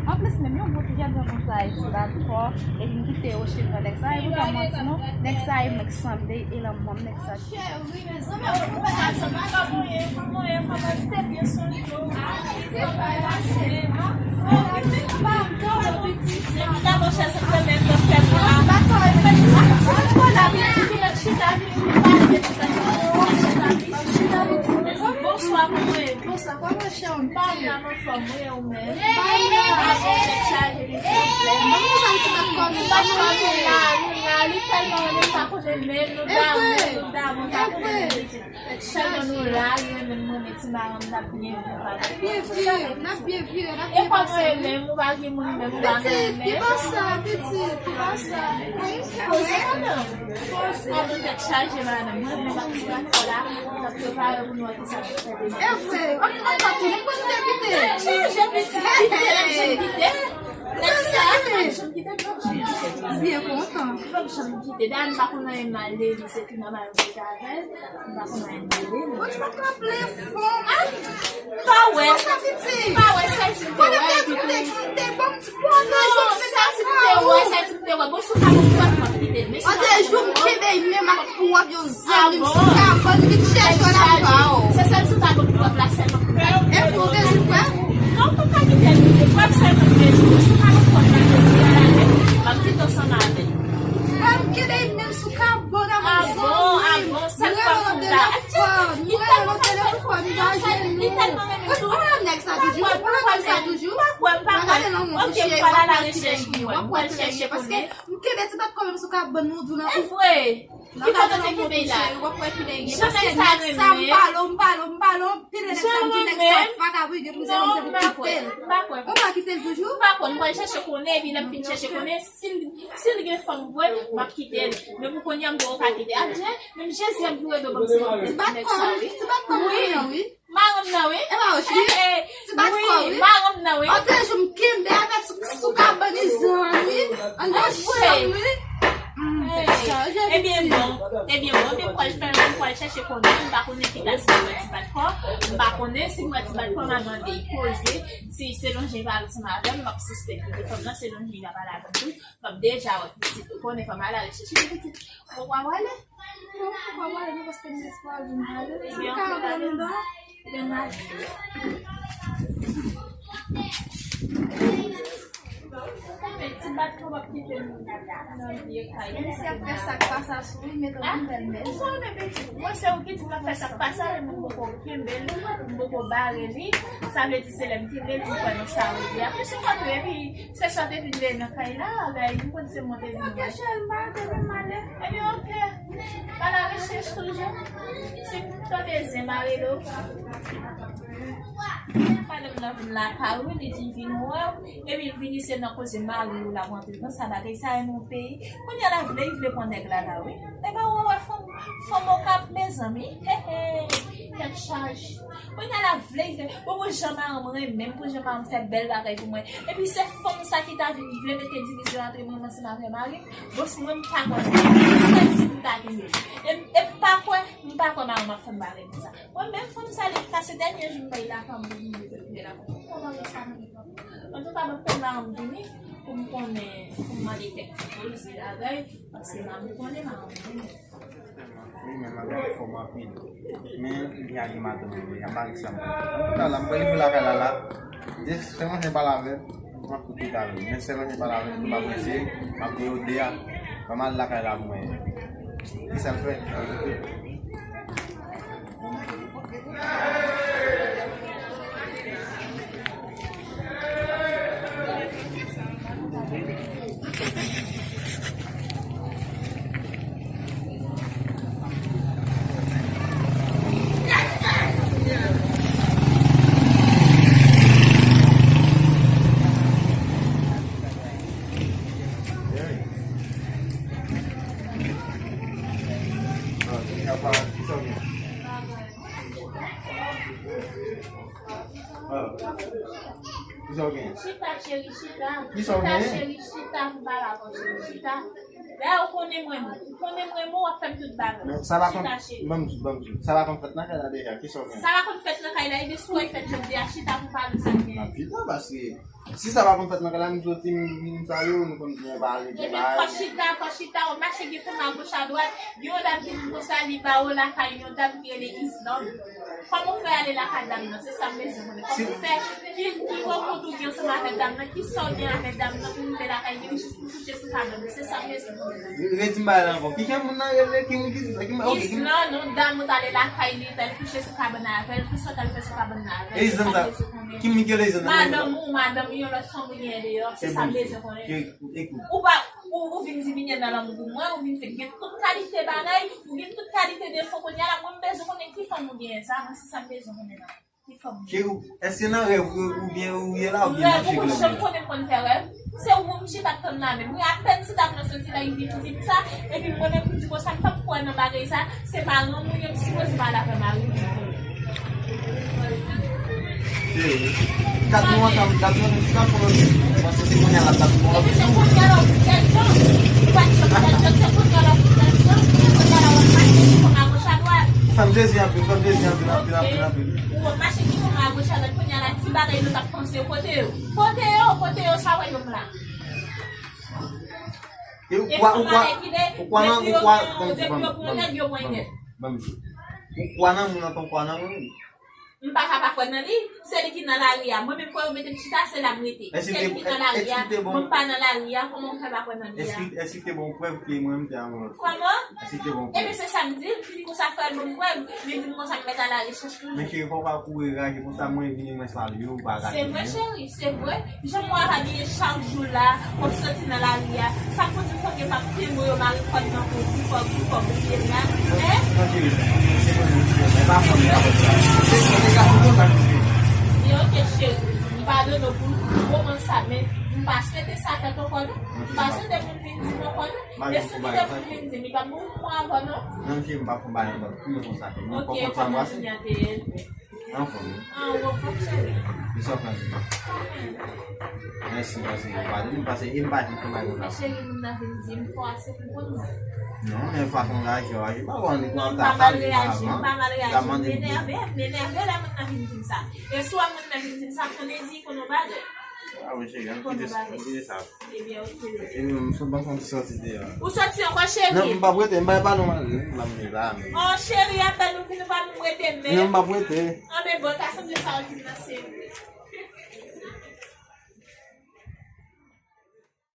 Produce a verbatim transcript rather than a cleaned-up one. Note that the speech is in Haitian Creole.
Anplis, menm yon bout jèn jan konsa, e ti bat kò, epi m kite yo chita nèg sa, e poutan m di nou, nèg sa e mwen k sanble, e lanmò m nèg sa. Cheri, mezanmi, ou pa sa, sa pa bon, e, kòman, e, kòman, te byen sonje, o, a, se pa pase, a, o, ki ti pa bon, piti, se pa bon, chè, se premye fè pou la. Dakò, e, piti, a, sa, ou pa la, piti, vin chita, vin pale, piti, chita, piti, mezanmi. Bonswa, kòman e? Bonswa, kòman chè, piti? Pa byen, anfòm, wi, ou menm? Mwen la, mwen chaje li, silvouplè. Mwen kontan ti bat kò, ti bat kò. Nou la, nou la, li tèlman renmen sa kote menm, nou damou, nou damou sa kote menm. Sèlman nou la, li renmen, mwen renmen ti maranm, n ap byen viv avèk li. Byen viv, n ap byen viv, n ap byen pase. E kòman e menm, ou pa gen moun menm, ou pa gen moun menm? Pitit, ki pa sa, pitit, ki pa sa. Poze madanm. Poze. Tèt chaje, madanm. Mwen, mwen, m ap ti bat kò la, m ap prepare pou nou wè kisa nou fè demen. E vre, ok, ok, ok, nou konn te kite. Tèt chaje, pitit, kite, n ap janm kite. Nèg sa, n ap janm kite, n ap janm kite. Byen kontan. N ap janm kite. Dayè, m pa konn anyen mal de li, se pi nòmal m rete avè l. M pa konn anyen mal de li. Bon, ti pa t ka ple fon. M pa wè. Sa piti. M pa wè, sèl si m te wè, epi tou. Te bon. Non, sèl si m te wè, sèl si m te wè. Bon, si w ka ban m prèv, m ap kite l. Men si w pa ban m prèv. An de jou, m kenbe l menm ak prèv yo, zanmi m, sou kabann, vin chèche w nan pa w. Se sèl si w ka ban m prèv la, sèlman m ka kite l. E fò w bezwen prèv? Non, m p ap ka kite l, kite prèv sèlman m bezwen. Si w ka ban m prèv la, jodi a la menm, m ap kite ansanm avè l. Frè m kenbe l menm sou kabann, a mwen, zanmi m. Ah bon, ah bon, sa k pa fout la. Li tèlman fè l, li tèlman renmen tou. Ou wè nèg sa toujou? Ou wè nèg sa toujou? M pa kwè, m pa kwè. Ok, m pral al a rechèch pou wè. M pral chèche konnen. M kenbe ti bat kò menm sou kabann nou, di w nan. E vre. Ki kote w te kenbe l la? Jan nèg sa renmen. M pale w, m pale w, m pale w, anpil nèg sa, m di nèg sa vagabon, gen plizyè nèg sa pou kite l. Ou pa kite l toujou? M pa kwè, m pral chèche konnen, epi lè m fin chèche konnen, si l, si l gen fanm vre, m ap kite l. Men pou kounye a, m poko ka kite. Adje, menm Jezi ap vire do ban m ti bat kò, ti bat kò wi. Maranm nan wi. E pa ou wi. Ti bat kò wi. Maranm nan wi. Antre jou m kenbe avèk sou, sou kabann li zanmi. Ann nan fè wi. Ebyen bon, ebyen bon, ebyen m pral fè, m pral chèche konnen, m pa konnen ki klas m wè ti bat kò, m pa konnen si m wè ti bat kò, m a mande poze, si se lonje pa ansanm avè m, m ap sispèk li, fanm nan se lonje li pa pale avè m tou, m ap deja wè pitit, ou konnen fò m al a rechèch li pitit, ou pa wale. Ou pa wale non, paske m espwa vin pale. Ebyen, anpil lè, ebyen, m a di. Ti bat kò w ap kite m nan vye kay. Menm si y ap fè sa k pa sa sou li, met yon nouvèl mèt. Ou konnen pitit, mwen se ou ki di m ap fè sa k pa sa, men m poko kenbe l, m poko bare li. Sa vle di se lè m kenbe l, m kwè nan sa ou di a. Plis ou kontre, epi se sa w te vin veye nan kay la, bagay, m konn se mwen te vin wè. Ok, cheri, m pa rete, men m ale. Ebyen, ok. Pa la rechèch toujou. Si m tande zen mare lo. Madanm nan vin lakay ou, li di l vin wè w. Epi l vini se nan koze mari w l ap rantre nan sa bagay sa e nan peyi. Kounye a la vle, li vle pran nèg la la wi. Epa ou wè fanm, fanm Okap mezanmi. Hey, hey. Tèt chaje. Kounye a la vle, vle. Bon, pou jan maranm renmen m, pou jan maranm fè bèl bagay pou mwen. Epi se fanm sa ki ta vin vle mete divizyon antre mwen ansanm avè mari m. Bon, si mwen m pa kwè. Sèl si m ta vin. E, e m pa kwè, m pa kwè maranm ap fè m bagay konsa. Mwen menm fanm sa li kase dènye jou m bay lakay m pou vin mete pye la. Kòman yo sa menm? Antouka, m ap tann maranm vini pou m konnen, pou m mande kèk ti poze avè l, paske maranm konnen maranm vini. Wi, men madanm fò m anpil. Men, li a gen madanm li, y ap mari sa. Antouka, la, m pral rive lakay la, la. Jis sèlman jan pale avè m, m ap koute avè m. Men sèlman jan pale avè m, m ap prese, m ap gen ode a. Ban m al lakay la pou mwen. Ki sa l fè? Kisa w gen? Chita, cheri, chita. Kisa w gen? Chita, cheri, chita. M pale avè w, cheri, chita. Dayè, ou konnen m renmen w. Ou konnen m renmen w, w ap fè m tout bagay. Men sa pa konn, chita, cheri, ban m di, ban m di. Sa pa konn fèt nan kay la deja, kisa w gen? Sa pa konn fèt nan kay la, ebyen si w wè l fèt jodi a, chita pou pale sa k genyen. Nan pita, paske si sa pa konn fèt nan kay la, m soti, m vin sa yo, nou konn byen pale, byen pale. Ebyen fò chita, fò chita, w ap mache gen fanm agoch adwat. Gen yon dam ki di m konsa, li ba w lakay yon dam ki rele Islande. Kòman w fè ale lakay dam nan? Se sa m bezwen konnen. Kòman w fè? Ki, ki rankont ou gen ansanm avèk dam nan? Kisa w gen avèk dam nan pou rive lakay li jis pou kouche sou kabann li? Se sa m bezwen konnen. Redi m bagay la ankò. Ki jan moun nan rele? Ki moun ki di sa? Ki moun, ok, ki moun? Islande, yon dam ou t ale lakay li, t al kouche sou kabann avè l. Kisa w t al fè sou kabann nan avè l? Se sa m bezwen konnen. Ki moun ki rele Islande nan? Madanm ou, madanm ou, yon lòt fanm ou gen deyò. Se sa m bezwen konnen. Ou pa, ou, ou vin di Minyè nan lanmou pou mwen, ou vin fè gen tout kalite bagay, ou gen tout kalite defo kounye a la, mwen m bezwen konnen ki fanm ou genyen sa, mwen se sa m bezwen konnen la. Ki fanm ou genyen. Cheri, èske nan rèv ou, oubyen ou ye la, oubyen nan jig lanmou? Rèv ou janm konnen m konn fè rèv. Se ou m chita tann la menm. Wi, apèn si dam nan soti la, li vin di m sa, epi mwen menm m di konsa, m p ap kwè nan bagay sa. Se pa granmoun yo, m sipoze pale avè mari m. Cheri, gad nou ansanm, gad nou ansanm, gad nou ansanm. Paske se kounye a la, gad nou ansanm. Epi se kounye a la ou pou tèt jan. Ou pa t janm tèt jan, se kounye a la ou pou tèt jan. Se kounye a la w ap mache, ou konn agoch adwat. Fè m plezi anpil, fè m plezi anpil, anpil, anpil, anpil. Ou ap mache ki konn agoch adwat, kounye a la, ti bagay nou t ap panse, kote yo? Kote yo, kote yo, sa wè yo m la? E ou kwa, ou kwa, ou kwa nan, ou kwa, ban m di, ban m, ban m, ban m di. Ou kwa nan moun an, ou kwa nan moun. M pa ka pa kwè nan li. Se li ki nan lari a. Mwen menm kwè yo mete m chita, se la m rete. Se li ki nan lari a. Mwen m pa nan lari a, kòman m fè pa kwè nan li a? Èske, èske te bon prèv ke mwen m te avè l? Kòman? Èske te bon prèv? Ebyen se sa m di l, li di konsa frè l ban m prèv. Li di m konsa m mèt al arechèch toujou. Men cheri, fò w pa kouri raje konsa, mwen vini, mwen salye w, ou pa raje. Se vre, cheri, se vre. Jan mwen ap abiye chak jou la, w ap soti nan lari a. Sa k pou di fòk yo p ap temwe yo mare kòd nan kou, kou fò, kou fò bliye m la? Hein? Non, cheri, se mwen menm ki fè sa. E pa fanm nan. Se, se gason konsa ki fè. Byen, ok, cheri. M padone w pou romans sa, men m pa swete sa fèt ankò, non. M pa swete pou m vin di m ankò, non. E si m te pou m vin di m, li p ap bon pou mwen ankò, non. Non, cheri, m pa fè bagay ankò. Pou mwen konsa. Mwen pa konn sa m pase. Anfòm, wi. An, ou anfòm, cheri? Wi, sa w fè anfòm. Mèsi, mèsi. Padone m pase, e m pa di konbay konsa. Men cheri, moun nan vin di m fò ase pou konn mwen. Non, men fason w reyaji, w reyaji pa bon, li pran ta, ta, li pa mal, m pa mal reyaji, m enève, m enève lè moun nan vin di m sa. E si w wè moun nan vin di m sa, konnen di konn yon bagay. A wi, cheri, ann kite sa, ann kite sa. Ebyen, ok. Ebyen, m sot ban fè yon ti sòti deyò. Ou sòti ankò, cheri? Non, m p ap rete, m pa, pa nòmal, m ap vin la, men. Oh, cheri, apèn ou vin, ou pa menm rete, men. Non, m p ap rete. An, men bon, ta sanble sa w di m nan, se vre.